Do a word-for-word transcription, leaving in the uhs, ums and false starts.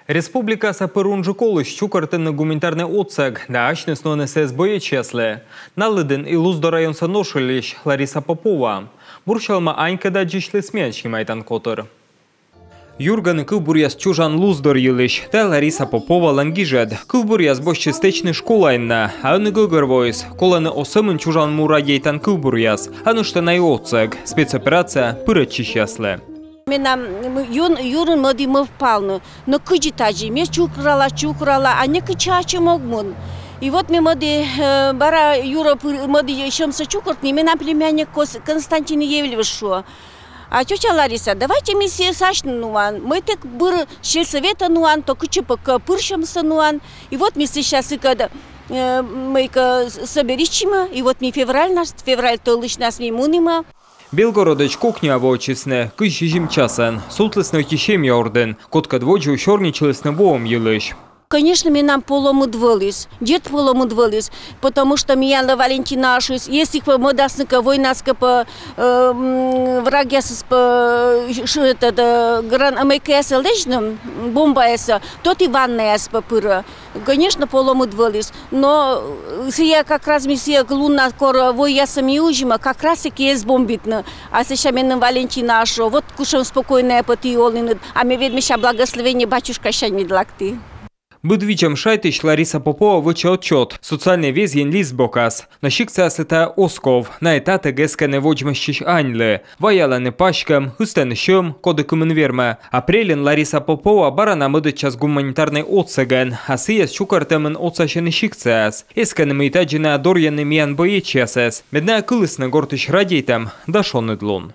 Республикаса пыр унджык олысь чукӧртӧны гуманитарнӧй отсӧг да асьныс нуӧны сійӧс боечьяслы. На лыдын и Луздор районса Ношильысь Лариса Попова. Бур сьӧлӧмӧ анькӧд аддзысьліс миян снимайтан котыр. Юргӧны кывбуръяс чужан Луздор йылысь. Тайӧ Лариса Поповалӧн гижӧд. Кывбуръяс босьтчис тэчны школаын на, а ӧні гӧгӧрвоис: колӧны оз сӧмын чужан му радейтан кывбуръяс, а нӧшта на и отсӧг спецоперацияӧ пырӧдчысьяслы. Менам, м, юн-, юрын мӧді мӧвпалны, но кыдзи тадзи, ме чукрала, чукрала, а некытчӧ ачым ог мун. И вот ме мӧді, э, бара юрӧ пыр-, мӧді сьӧмсӧ чукӧртны, менам племянник Кос-, Константин Евлевич шуӧ: «А, тётя Лариса, давайте ми сійӧс асьным нуан. Мый тэ быд сельсоветӧ нуан, то кытчӧ пӧ кӧ пыр сьӧмсӧ нуан». И вот ми сэсся сыкӧд, э, мыйкӧ с-, соберитчимӧ, и вот ми февральнас, февраль тӧлысьнас ми мунімӧ. Белгородысь кокниа воӧдчисны кызь сизим часӧн. Сувтлісны ӧти семья ордын. Кодкӧд водзӧ сёрнитчылісны воӧм йылысь. Конечно, менам полӧмыд вӧліс. Дерт, полӧмыд вӧліс, потому что миянлы Валентина шуис, если пӧ мӧдасны кӧ, войнас кӧ пӧ, э, м, врагъясыс пӧ, ш-, этот, э, гран-, мыйкӧяссӧ лэдзны, бомбаяссӧ, то ті ваннаяс пӧ пырӧ. Конечно, полӧмыд вӧліс. Но, э, сійӧ как раз ми сійӧ луннас, кор войяссӧ ми узимӧ, как раз таки эз бомбитны. А сэсся меным Валентина шуӧ: «Вот кутшӧм спокойнӧйӧ пӧ ті олінныд». А ме ведь, мися, благословение батюшкасянь медлакті. Быд видзӧм шайтысь Лариса Попова вӧчӧ отчёт социальнӧй везйын лист бокас. Но сиктсаяслы тайӧ оз ков. Найӧ татӧг эскӧны водзмӧстчысь аньлы. Ваялӧны паськӧм, ыстӧны сьӧм, коді кымын вермӧ. Апрельын Лариса Попова бара на мӧдӧдчас гуманитарнӧй отсӧгӧн, а сійӧс чукӧртӧмын отсасьӧны сиктсаяс. Эскӧны, мый тадзи найӧ дорйӧны миян боечьясӧс, мед найӧ кылісны гортысь радейтӧм да шоныдлун.